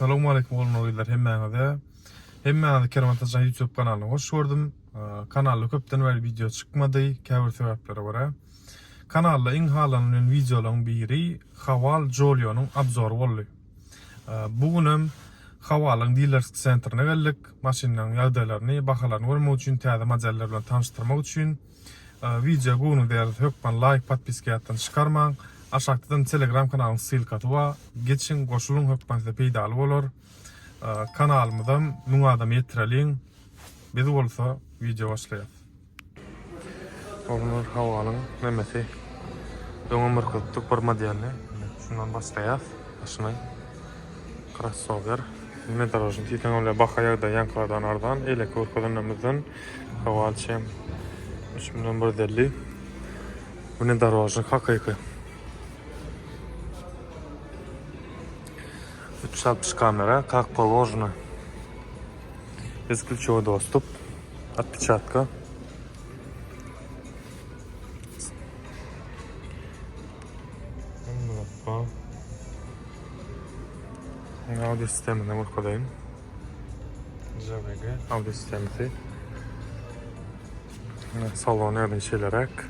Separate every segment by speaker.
Speaker 1: Assalamualeykum oglanlar gyzlar hemmäňize. Hemmäňizi Kerem Atajan YouTube kanalyna hoş gördüm. Kanalda köpden bäri wideo çykmady käbir sebäplere görä. Kanalda iň halanylan wideolaryň biri Haval Jolionyň obzory boldy. Bu günem Havalyň dilersk sentrine geldik. Maşynlaryň ýagdaýlaryny, bahalaryny görmek üçin, täze modeller bilen tanyşdyrmak üçin. Wideo göwnüňize ýarasa hökman laýk, podpiska ýatdan çykarmaň. Aşakdadan Telegram kanalyň ssylkasy bar. Geçiň, goşulyň hökman size peýdaly bolar. Kanalymyzam 1000 adama ýetireliň. Biz bolsa wideo başlaýas. Oglanlar hawalyň nemesi. Öňem görkezipdik bir modelini. Şundan başlaýas. Başyny. Crossover. Внедорожник diýseň bolýar. Baha ýagdaýy ýaňkylardan arzan. Eýleki görkezenlerimizden Haval çem 3 million 150. Внедорожник hakyky. 360 kamera, как положено. Безключевой доступ, отпечатка. Audio sistemini görkezeyim. JVG audio sistemisi. Salon ýagny şeýleräk.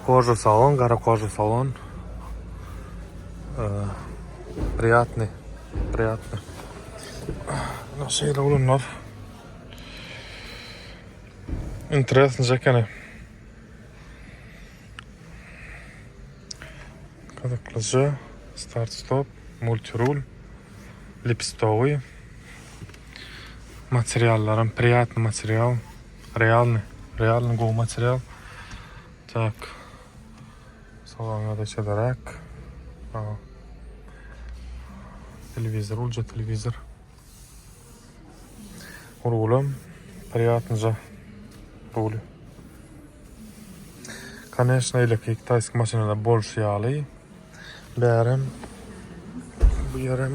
Speaker 1: Koža salon, gara koža salon. Priýatny, priýatny. Şeýle ulanlar. Interesnyja ekeni. Gyzyklyja start stop, multirul, lipistowy. Materiallaram priýatny material. Realny, realny gowy material. Tak. Salonda da şeýleräk. Telewizor, ulja telewizor. Rulam priýatnyja ruly. Koneçno eýleki kitaýski maşynlarda bolşy ýaly bärem bu ýerem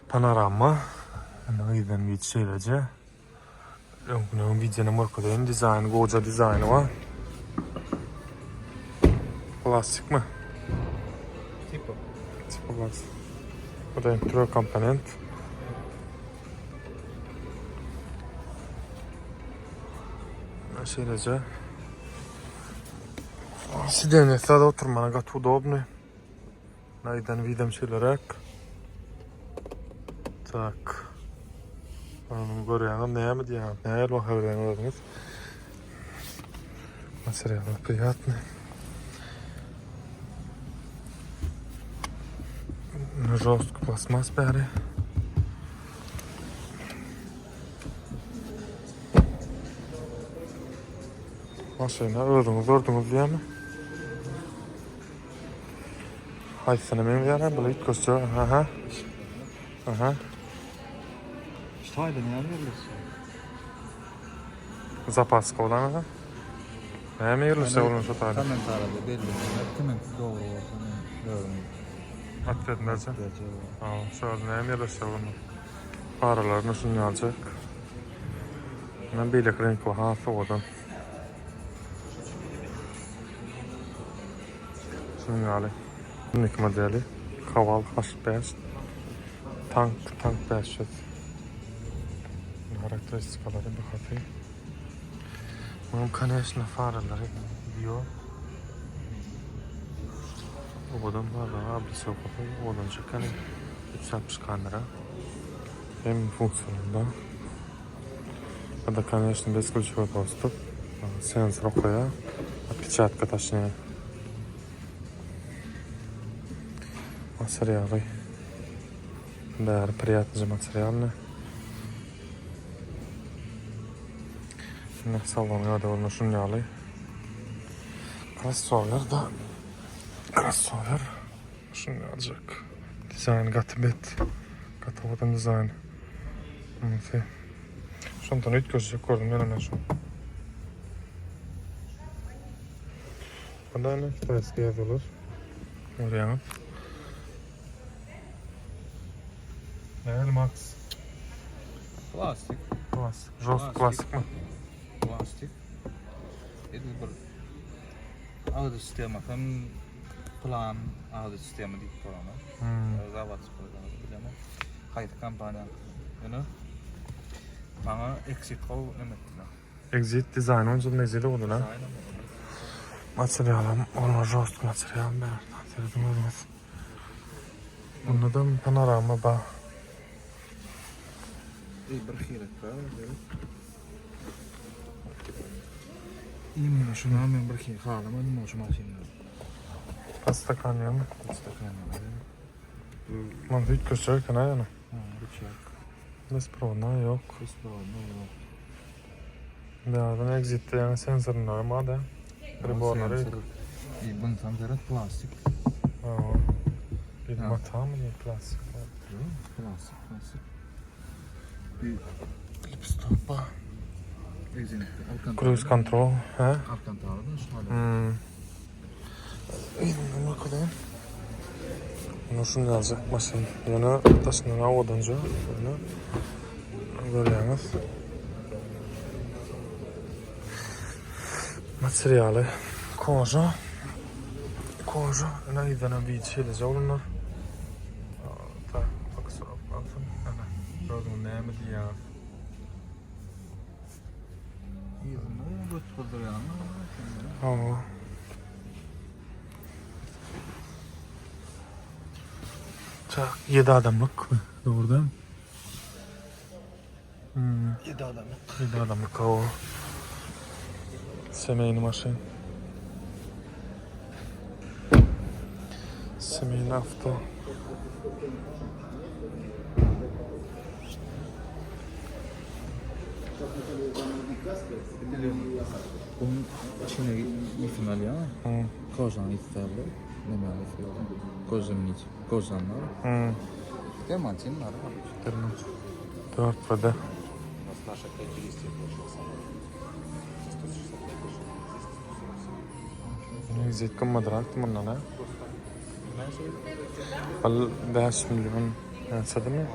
Speaker 1: panorama. Indi yzdan geç şeýleje. Öňküniň wideony görkezeýin. Dizaýny gowja dizaýny bar. Plastikmi?
Speaker 2: Tipa.
Speaker 1: Tipa plastik. Bu da türek komponent. Şeýleje. Sidenýesde oturmana gaty udobny. Naýdan widem şeýleräk. Tak. Onuň görýäňiz näme diýýäňiz? Nähili baha berýäňiz özüňiz? Material priýatny. Žostk plastmas bäri. Maşyna özüňiz gördüňiz diýýämi? Haýsysyna meňzeýär ha? Bular üýtgeşje. Aha. Aha.
Speaker 2: Şu taýda näme ýerleşýär?
Speaker 1: Zapaska bolan aha. Näme ýerleşýär onuň şu taýda?
Speaker 2: Kommentariýada bellesinler. Kimiňki dogry bolsa men özüm
Speaker 1: Otwet berjek. Ha, şu ýerde näme ýerleşýär onuň? Paralaryny şuny aljak. Men beýleki reňk has owadan. Şunuň ýaly. Indiki modeli Haval H5 Tank Tank 500. Harakteristikalary bahasy. Munuň koneçno faralary bio. Owadan faralary obrisowkasy owadan çekeni. 360 kamera. Hem funksiýalarynda. Bu-da koneçno bezklýuçewoý dostup. Sensor okaýar. Otpeçatka taşlaýar. Materialy. Bäri priýatnyja materialny. Ine salon ýa-da görnüşin ýaly. Crossover da. Crossover. Şuny aljak. Dizaýny gaty bet. Gaty owadan dizaýn. Munysy. Şondan üýtgeşjek gördüm ýöne men şunu. Bu da ne kitabski ýazylar. Görýäňiz. Nähili Max?
Speaker 2: Plastik.
Speaker 1: Plastik. Žost plastikmi?
Speaker 2: Plastik. Edil bir audio sistemasy hem plan audio sistema diýip bolanok. Hmm. Zawodskoý bilemok. Haýsy kompaniýa? Ýöne maňa Exit gowy neme etdiler.
Speaker 1: Exit dizaýny boýunça mezeli boldy lan. Materialam olar žostk material bärden serediň özüňiz. Bunda da panorama bar.
Speaker 2: Ey bir hiret bar. Imенно şuna men bir hili halamadym şu maşynda.
Speaker 1: Pastakanýamy?
Speaker 2: Pastakanýamy.
Speaker 1: Man üýtgeşjek eken aýany.
Speaker 2: Ha, rüçek.
Speaker 1: Besprovna ýok.
Speaker 2: Besprovna ýok.
Speaker 1: Bärden exitde ýaňy sensorlary bar da. Priborlary.
Speaker 2: E, bundan seret plastik.
Speaker 1: Ha. Bir matamy ne plastik.
Speaker 2: Ýok, plastik, plastik.
Speaker 1: Lipstop bar.
Speaker 2: Exit.
Speaker 1: Cruise control, ha?
Speaker 2: Alcantara da şu hala.
Speaker 1: Hmm. Yzyňdan görkezeyim. Bunu şunu yazacak maşyn. Ýöne daşyndan owadanca. Ýöne görýäňiz. Materialy koža. Koža. Ene ýüzden hem bir şeýleje bolunlar. Tak, fokusirap alsyn. Ana, gördüňiz näme diýýäňiz?
Speaker 2: Ýüzüne göt gyzdyrýan.
Speaker 1: Hawa. Tak, 7 adamlyk. Dogrudan. Hmm.
Speaker 2: 7 adamlyk.
Speaker 1: 7 adamlyk hawa. Semeýni maşyn. Semeýni awto.
Speaker 2: Bunun içine ýysyny alýar.
Speaker 1: Hmm.
Speaker 2: Kožany ýysy aldy. Näme ýysy aldy? Kožany ýysy. Kožany.
Speaker 1: Hmm.
Speaker 2: Dermantin bar.
Speaker 1: Derman. 4 bede.
Speaker 3: У нас наша характеристика вышла сама. 165 вышла, здесь 147.
Speaker 1: Exit gymmadrak mundan ha. Al 5 milyon näçedimi?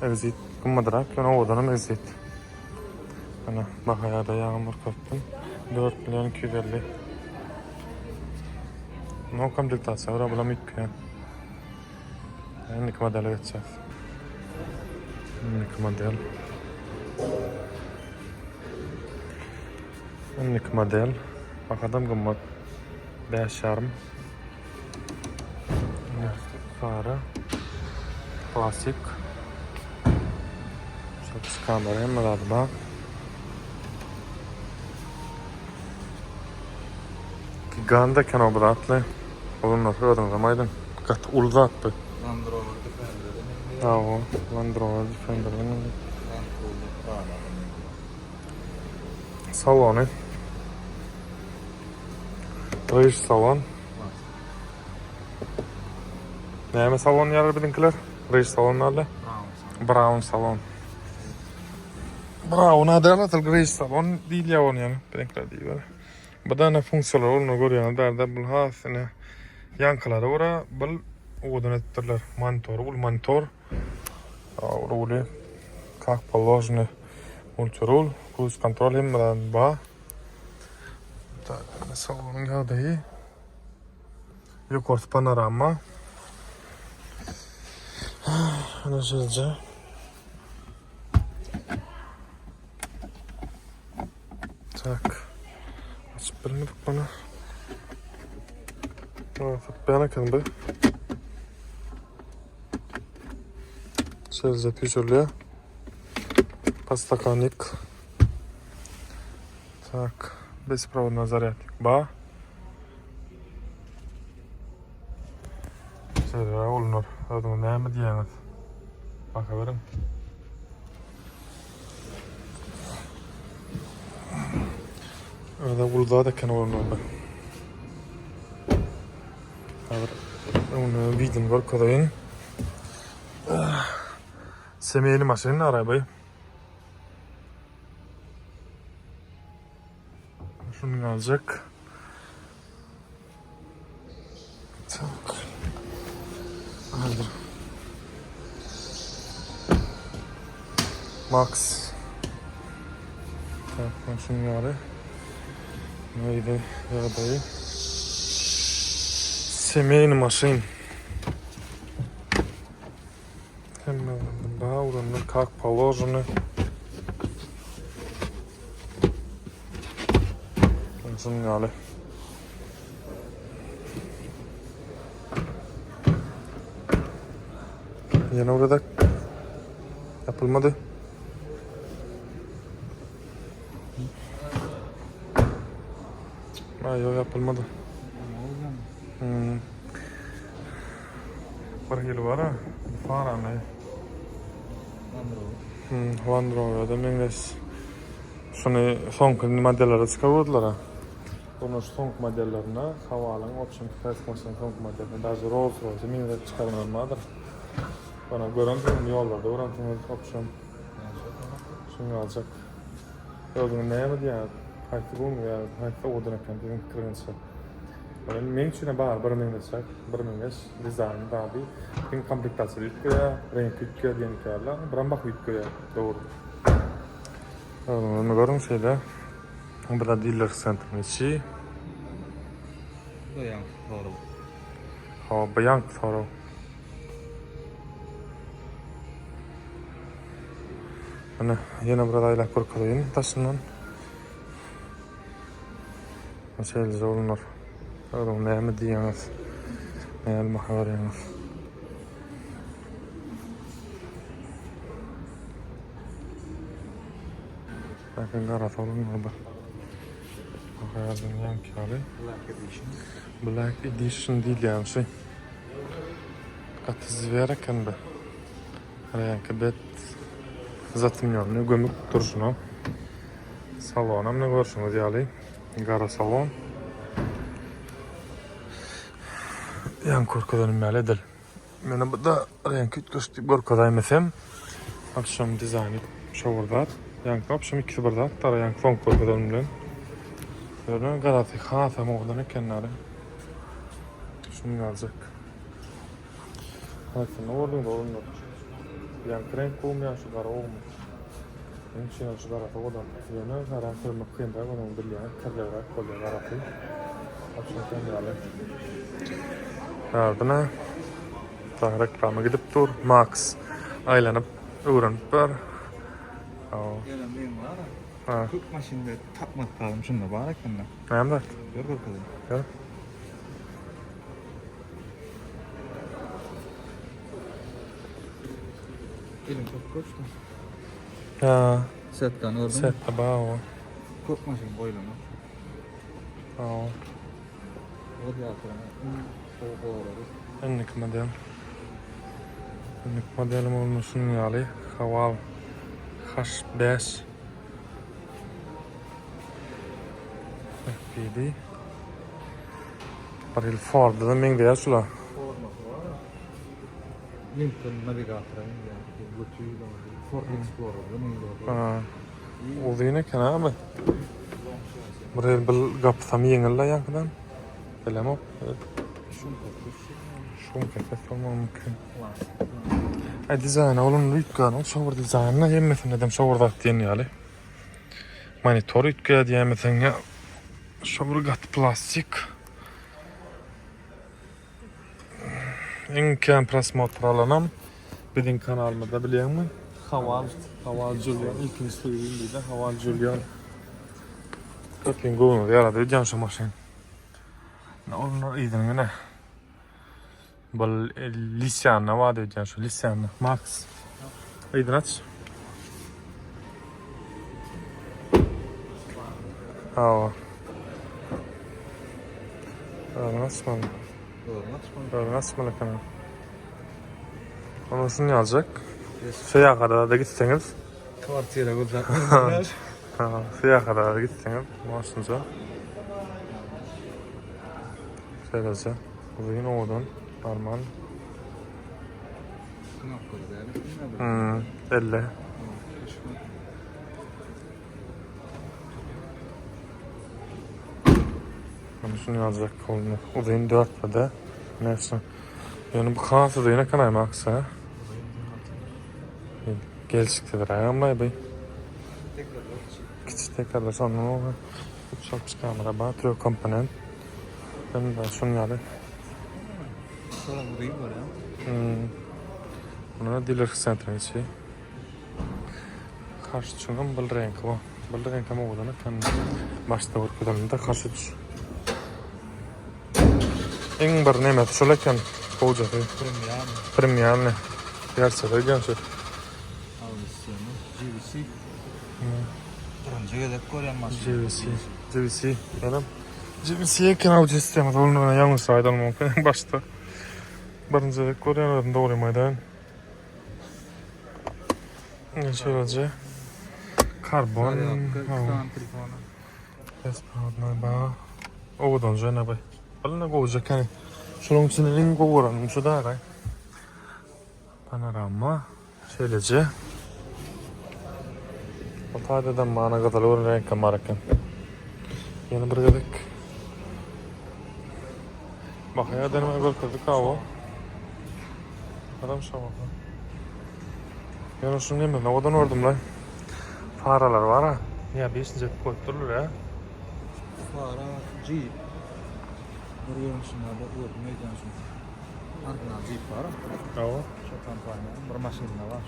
Speaker 1: Exit gymmadrak, ýöne owadanam Exit. Ana, bahaýada ýagym görkezipdim. 4 milyon 250. No komplektasiýa görä bulam üýtgeýär. Indiki modele geçýäs. Indiki model. Indiki model. Bahadam gymmat. 5,5. Sary. Klasik. Şöyle kamera hemme zady bar. Gigant eken o bu zatly. Olanlar özüňizem aýdyň. Gaty uly zat bu.
Speaker 2: Land Rover Defender-e meňzeýär.
Speaker 1: Hawa, Land Rover Defender-e meňzeýär.
Speaker 2: Land Cruiser Prado-da meňzeýär.
Speaker 1: Salony. Ryž salon. Näme salon ýaly biziňkiler? Ryž salon ýaly.
Speaker 2: Brown salon.
Speaker 1: Brown salon. Brown adyl asyl ryž salon diýilýär ony ýaly. Biziňkiler diýýär. Bu da ne funksiýalar boluna görýäňiz bärde bul has ine ýaňkylara görä bul owadan edipdirler. Monitory uly monitor. Ruly kak položny multirul, kruiz kontrol hemme zady bar. Tak, salonyň ýagdaýy. Ýokarsy panorama. Ana şeýle. Tak. Açyp bilmedik bunu. Satmaýan eken bu. Şeýle püžürli. Podstakannik. Tak. Беспроводная зарядка. Ba. Şeýle olunar. Özüňiz näme diýýäňiz? Baka beriň. Öyle uly zat eken olanlarda. Häzir öňüne videony görkezeýin. Semeyli maşyn araby. Şunu alacak. Tak. Hazır. Max. Tak, ben şunu ýaly. Neydi ýagdaýy? Semeyni maşyn. Hemme bar, kak položeno. Şunun ýaly. Ýene bir gezek ýapylmady. Ay yok yapılmadı. Hmm. Bir hili var ha. Farany. Hmm, Land Rover'da meňzeş. Şuny soňky modellere çykardylar ha. Bunu şu soňky modellerine Havalyň option Fast maşynyň soňky modeline daže Rolls Royce meňzet çykarmalar bardyr. Bana görensiňiz ýollarda görensiňiz option. Şuny aljak. Özüňiz näme diýýäňiz? Haýsy göwün ýa haýsy owadan eken siziň pikiriňizçe? Men meň üçin bar bir meňzeşek, bir meňzeş dizaýn zady. Diňe komplektasiýa üýtgeýär, reňki üýtgeýär diýen ýaly, biram baky üýtgeýär. Dogry. Özüňiz görüň şeýle. Bu da dealer centriň içi.
Speaker 2: Bu da ýaňky sorag.
Speaker 1: Ha, bu ýaňky sorag. Ana, ýene biraz aýlap görkezeýin daşyndan. Şeýleje bolunlar. Özüň näme diýýäňiz? Näme baha berýäňiz? Bakın gara salon bu. Bakın ýaňky ýaly.
Speaker 2: Black Edition.
Speaker 1: Black Edition diýilýän şey. Gaty zwer eken bu. Reňki bet zatymýony gömük durşuna. Salonam ne görşüňiz ýaly gara salon. Ýaňky görkezenim ýaly edil. Meni bu da reňki üýtgeşik diýip görkezäýmesem, akşam dizaýny şo bir zat. Ýaňky akşam ikisi bir zat, dara ýaňky soňky görkezenim bilen. Ýöne garasy hasam owadan ekenleri. Şuny aljak. Haýsyny gördüňiz oglanlar? Ýaňky reňk gowumy ýa şu gara gowumy? Meň üçin şu garasy owadan. Ýöne garany sürmek kynrak ony bilýän, kirligräk bolýar garasy. Akşam sen ýaly. Ardına daha reklama gidip dur. Max aýlanyp öwrenip bar.
Speaker 2: Ýöne men bar. Ha. Köp maşynda tapmadyk zadym şunda bar ekende.
Speaker 1: Näme zat?
Speaker 2: Gör görkezeyim.
Speaker 1: Gör.
Speaker 2: Elim çok köpdü.
Speaker 1: Ha.
Speaker 2: Setkan gördün mü?
Speaker 1: Sette bar o.
Speaker 2: Köp maşyn goýulany.
Speaker 1: Ha.
Speaker 2: O diýýär.
Speaker 1: Indiki model. Indiki modelim bolma şunuň ýaly. Haval H5 FPD. Bir ýyl Ford'a da meňzeýär şular.
Speaker 2: Formasy bar. Lincoln navigatora meňzeýär. Götü Ford Explorer'da meňzeýär.
Speaker 1: Ha. Uzyn eken abi. Bir ýyl bil gapysam ýeňil-de ýaňkydan. Bilemok. Şum kepes bolmagy mümkin. Ay dizaýna bolan üýtgän, şo bir dizaýna hemmesinde dem şo bir zat diýen ýaly. Monitor üýtgä diýmeseň ýa şo bir gaty plastik. Iň kän prosmotr alanam biziň kanalymyzda bilýäňmi? Haval, Haval Julian ilkinji söýgim diýdi. Haval Julian. Köpüň göwnüňize ýarady öýdýän şu maşyn. Onuň yzyny ine. Bu Lisýanna wada edýän şu Lisýanna. Max. Yzyny aç. Hawa. Yzyny açmaly. Yzyny açmaly eken. Onu şunu alacak. Syýahata da gitseňiz.
Speaker 2: Kwartira gözläp.
Speaker 1: Ha, syýahata da gitseňiz, maşynca. Şeýleje. Uzyn owadan, normal.
Speaker 2: Knopkaly däl.
Speaker 1: Hmm, elle. Bunu şunu alacak kolunu. Uzyn dörtlede. Neyse. Yani bu has uzyn eken aý Max ha. Gelşiksiz aýamlay bu. Kiçi tekerler sonuna oldu. 360 kamera bar, trök komponent. Hem de şunun ýaly.
Speaker 2: Şolam uzyn var ya.
Speaker 1: Hmm. Buna dealer centriň içi. H3-iň bir reňki bu. Bir reňkem owadan eken. Başda görkezenimde H3. Iň bir nemesi şol eken. Gowjasy.
Speaker 2: Premialny.
Speaker 1: Premialny. Gerçek öýdýän şu.
Speaker 2: Audi sistemi. GVC. Birinji gezek görýän maşyn.
Speaker 1: GVC. GVC. Ýöne GVC eken Audi sistemasy bolmagyna ýalňyş aýdalym mümkin başda. Birinji gezek görýän özüm dogrymy aýdaýyn. Şeýleje. Karbon.
Speaker 2: Telefonu.
Speaker 1: Besplatny ba. Owadan jene bu. Bilne gowja ekeni. Şunuň içinde iň gowy görenim şu da. Panorama. Şeýleje. O taýdadan mana gyzyl bir reňkem bar eken. Ýene bir gezek. Bakaya deneme görkezdik ha o. Adam şo baka. Ýöne şuny nemesine owadan gördüm lan. Faralar bar ha. Ýa beşinji edip goýup durlar ya.
Speaker 2: Fara Jeep. Bir görnüşinde gördüm öýdýän şu. Original Jeep bar.
Speaker 1: Hawa.
Speaker 2: Şu kompaniýanyň bir maşynynda bar.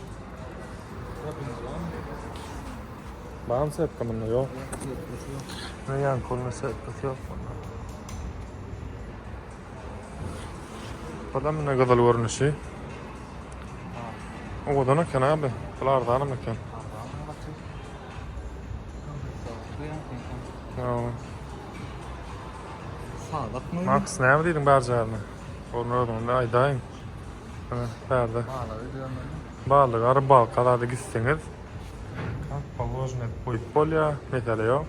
Speaker 1: Barmy sepka munda ýok. Ne ýan koluna sepkasy ýok bunda. Bu da munda gyzyl görnüşi. Owadan eken abi. Bul arzanam eken. Hawa.
Speaker 2: Sadakmy?
Speaker 1: Max näme diýdiň barjaryna? Onu özüňde aýdaýyň. Hä, bärde.
Speaker 2: Balygy diýen.
Speaker 1: Balyk, ary balka zady gitseňiz, kak položno edip goýup bolýar, mesele ýok.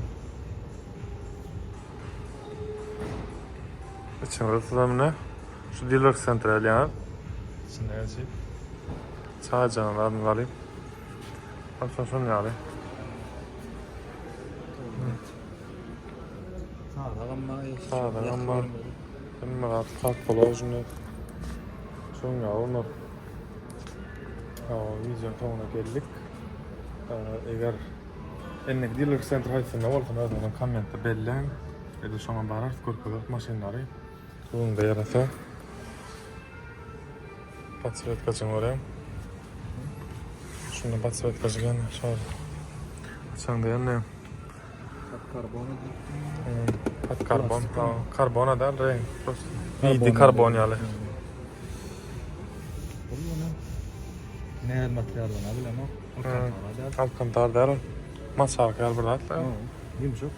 Speaker 1: Içiňizi tutamyna şu dealer center alýaňyz. İçinde geçip çaý janyny adyny alyp. Onsoň şonuň ýaly.
Speaker 2: Sadagam bar.
Speaker 1: Sadagam bar. Hemme zat kak položno. Şonuň ýaly olar. Wideonyň soňuna geldik. Eger Endiki dealer center haýsynda bolsun özüňiziň kommentde belläň. Edil şoňa bararys görkezeris maşynlary. Öňde ýarasa. Podswetkajyny görýäň. Şunda podswetkajy ýene şol. Açaňda ýene.
Speaker 2: Karbon
Speaker 1: Pod karbon. Karbona däl reňk. Prosto. Bidi karbon ýaly.
Speaker 2: Nähili materialdygyny bilemok. Alkantara däl.
Speaker 1: Alkantara däl ol. Maçalka ýaly bir zat da.
Speaker 2: Ýumşak.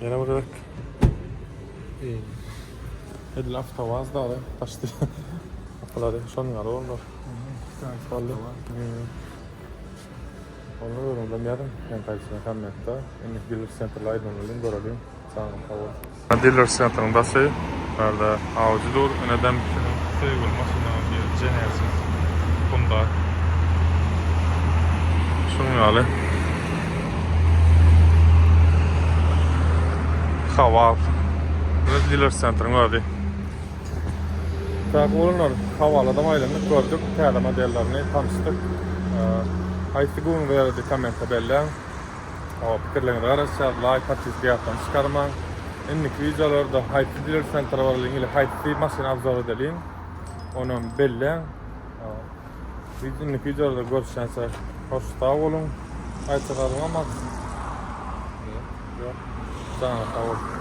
Speaker 1: Ýene bir gezek. Edil awtowaz dagy daşdy. Gapylary şonuň ýaly boldy. Boldy. Onu özüňizem ýazyň. Men gaýtşyna kommentde. Indiki dealer centerle aýdanylyň göreliň. Sag bol. Dealer centeriň daşy. Bärde Audi dur. Inedem söýgüli maşynlaryň biri Genesis. Hyundai. Şunuň ýaly. Haval. Bu dealer centeriň özi. Täze bolanlar Havalada aýlanyp gördük. Täze modellerini tanyşdyk. Haýsy göwnüňize ýarady kommentde belläň. Hawa pikirleriňize garaşýas. Laýk podpiska ýatdan çykarmaň. Indiki wideolarda haýsy dealer centre baralyň ili haýsy maşyny obzor edeliň. Onam belläň. Indiki wideolarda görüşýänçä hoş sag boluň. Aýtjak zadyň barmy? Ýok. Ýok. Janyňyz sag bolsun.